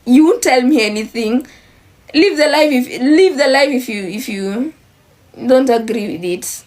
You won't tell me anything. Live the life if live the life if you don't agree with it.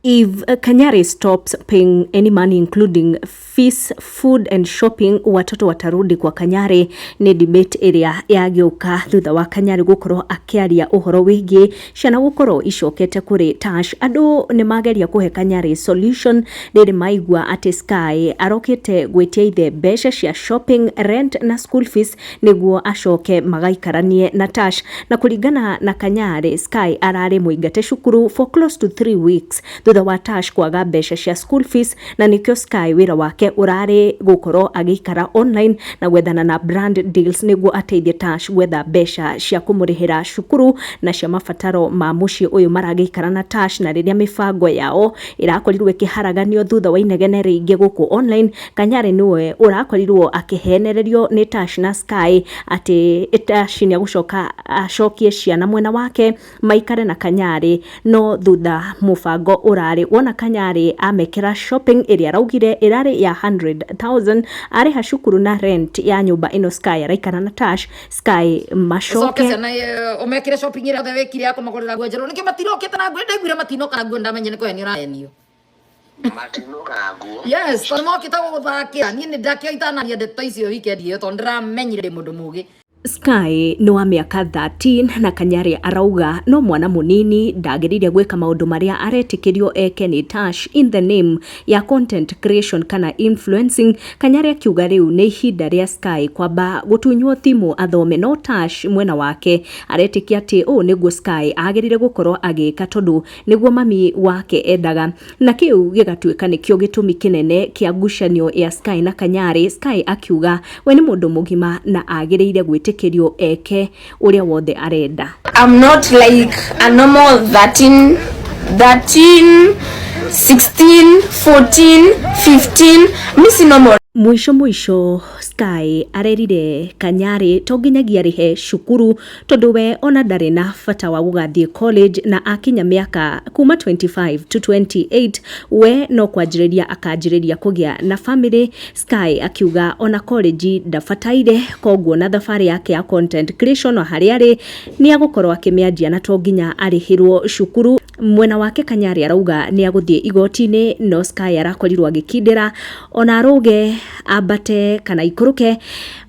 If Kanyari stops paying any money, including fees, food and shopping, watoto watarudi kwa Kanyari. Nĩ debate ĩrĩa yagĩũka thutha wa Kanyari gũkorwo akĩaria ũhoro wĩgiĩ ciana gũkorwo icokete kũrĩ Tash. Andũ nĩ mageria kũhe Kanyari solution rĩrĩ maigua atĩ Sky arokĩte gwĩtia ithe mbeca cia shopping, rent na school fees nĩguo acoke magaikaranie na Tash. Na kũringana na Kanyari, Sky ararĩ mũingate cukuru for close to 3 weeks thutha wa Tash kwaga mbeca cia school fees, na nĩkĩo Sky wĩra wake ũrarĩ gũkorwo agĩikara online na gwethana na brand deals nĩguo ateithie Tash gwetha mbeca cia kũmũrĩhĩra cukuru na cia mabataro ma mũciĩ ũyũ maragĩikara na Tash. Na rĩrĩa mĩbango yao ĩrakorirwo ĩkĩharaganio thutha wa inegene rĩingĩ gũkũ online, Kanyari nĩwe ũrakorirwo akĩhenererio nĩ Tash na Sky atĩ Tash nĩ agũcoka acokie ciana mwena wake maikare na Kanyari. No thutha mũbango ũrarĩ wona Kanyari amekĩra shopping ĩrĩa araugire ĩrarĩ ya 100,000, arĩha cukuru na rent ya nyũmba ĩno Sky araikara na Tash, Sky ucoke macoke ciana umekire shopping ĩrĩa othe wĩkire ya kũmagũrĩra nguo njerũ. Nĩkĩo matirokĩte na nguo? Ndaiguire matinoka na nguo, ndamenye nĩ kũhenio ũrahenio. Matinoka na nguo? Yes, tondũ mokĩte gũgũthakĩra. Niĩ nĩ ndakĩo itanaria ndeto icio weekend ĩyo, tondũ ndĩramenyire ndĩ mũndũ mũgĩ. Sky nĩ wa mĩaka 13 na Kanyari arauga no mwana mũnini, ndagĩrĩire gwĩka maũndũ marĩa aretĩkĩrio eke nĩ Tash in the name ya content creation kana influencing. Kanyari akiuga rĩu nĩ ihinda rĩa Sky kwamba gũtunywo thimũ athome, no Tash mwena wake aretĩkia atĩ ũũ nĩguo Sky agĩrĩire gũkorwo agĩka tondũ nĩguo mami wake endaga, na kĩu gĩgatuĩka nĩkĩo gĩtũmi kĩnene kĩa ngucanio ya Sky na Kanyari. Sky akiuga we nĩ mũndũ mũgima na agĩrĩire gwĩtĩkĩrio eke ũrĩa wothe arenda. I'm not like a normal 13, 13, 16, 14, 15. Mi si normal. Mũico mũico Sky arerire Kanyari to nginyagia arĩhe cukuru tondũ we ona ndarĩ na bata wa gũgathiĩ college, na akinya mĩaka kuma 25 to 28 we no kwanjĩrĩria akanjĩrĩria kũgĩa na family. Sky akiuga ona college ndabataire, koguo na thabarĩ yake ya content creation o harĩa arĩ nĩ agũkorwo akĩmĩanjia na to nginya arĩhĩrwo cukuru. Mwena wake Kanyari arauga nĩ agũthiĩ igoti-inĩ, no Sky arakorirwo agĩkindĩra ona arũge ambate kana ikũrũke,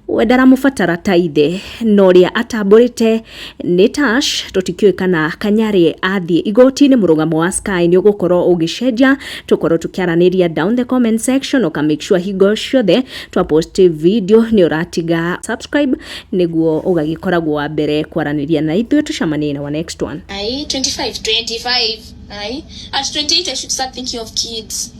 we ndaramũbatara ta ithe, no ũrĩa atambũrĩte nĩ Tash. Tũtikĩũĩ kana Kanyari athiĩ igoti-inĩ mũrũgamo wa Sky nĩ ũgũkorwo ũgĩcenjia. Tũkorwo tũkĩaranĩria down the comment section. Ũka make sure hingo ciothe twa post video nĩ ũratiga subscribe nĩguo ũgagĩkoragwo wa mbere kwaranĩria na ithuĩ. Tũcemanie na wa next one. Aye, 25, 25. Aye. At 28, I should start thinking of kids.